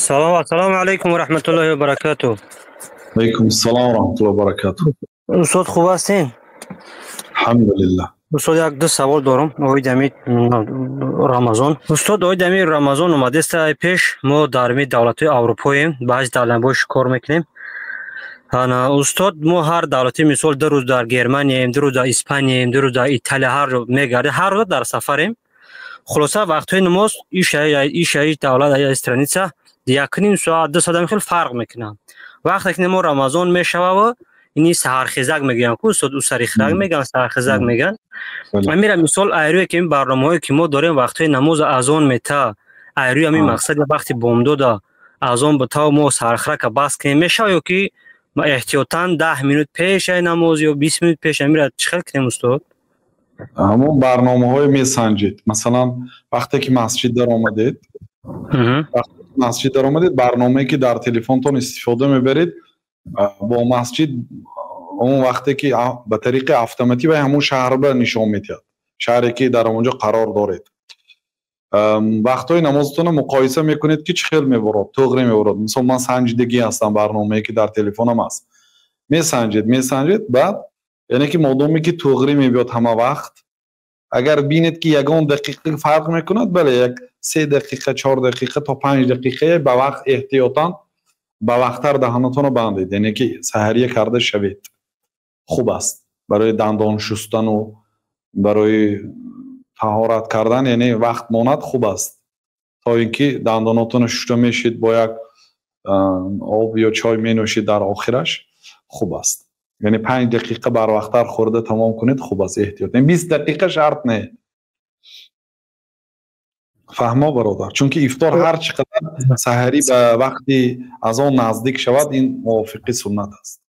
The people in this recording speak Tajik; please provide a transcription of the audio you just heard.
Салом, ассалому алайкум ва раҳматуллоҳи ва баракатуҳ. Алайкум ассалом ва раҳматуллоҳи ва баракатуҳ. Устод, хуб ҳастин? Алҳамдулиллаҳ. Устод, як ду савол дорам оид ами Рамазон. Устод, оид ами Рамазон омадеста, пеш мо дар ми давлатҳои Аврупоем, баъзи давлатбош кор мекунем. Ана, устод, мо ҳар давлати, мисол, 2 рӯз дар Германияем, 2 рӯз дар Испанияем, 2 рӯз дар Италия, ҳар ҷо мегардем, ҳар рӯз дар сафарем. Хулоса, вақтҳои намоз ишаи давлат, страница 1,5 соат, 2 соат хел фарқ мекунад. Вақте ки мо Рамазон мешавава, ини саҳархезак мегӯянд ку, устод, ӯ сарихрак мегӯянд, саҳархезак мегӯянд. Амира, мисол, айрӯе ки ин барномаҳое ки мо дорем, вақтҳои намоза азон мета, айрӯи ҳамин мақсади вақти бомдода азон бутав, мо саҳархирака бас кунем, мешава ё ки эҳтиётан 10 минут пешаи намоз ё 20 минут пеш, амира чӣ хел кунем, устод? Ҳамон барномаҳое месанҷед. Масалан, вақте ки масҷид даромадед, масҷид даромадед, барномае ки дар телефонтон истифода мебаред, бо масҷид он вақте ки ба тариқи автоматӣ вай ҳамон шаҳрба нишон медиҳад, шаҳре ки дар он ҷо қарор доред. Вақтҳои намозатонро муқоиса мекунед, ки чӣ хел мебород, туғри мебород. Мисол, ман санҷидагӣ ҳастам, барномае ки дар телефонам аст. Месанҷед, месанҷед, баъд яъне ки модоме ки туғрӣ мебиёд ҳама вақт, агар бинед, ки ягон дақиқа фарқ мекунад, бале, як 3 дақиқа, 4 дақиқа то 5 дақиқае ба вақт эҳтиётан ба вақттар даҳанатонро бандед, яъне ки саҳария карда шавед, хуб аст барои дандон шустану барои таҳорат кардан, яъне вақт монад, хуб аст, то ин ки дандонотонро шушта мешид, бо як об ё чой менӯшид дар охираш, хуб аст. Яъне 5 дақиқа барвақттар хӯрда тамом кунед, хуб аст, эҳтиёт. 20 дақиқа шарт не. Фаҳмо, бародар? Чунки ифтор ҳар чӣ қадар саҳарӣ ба вақти азон наздик шавад, ин мувофиқи суннат аст.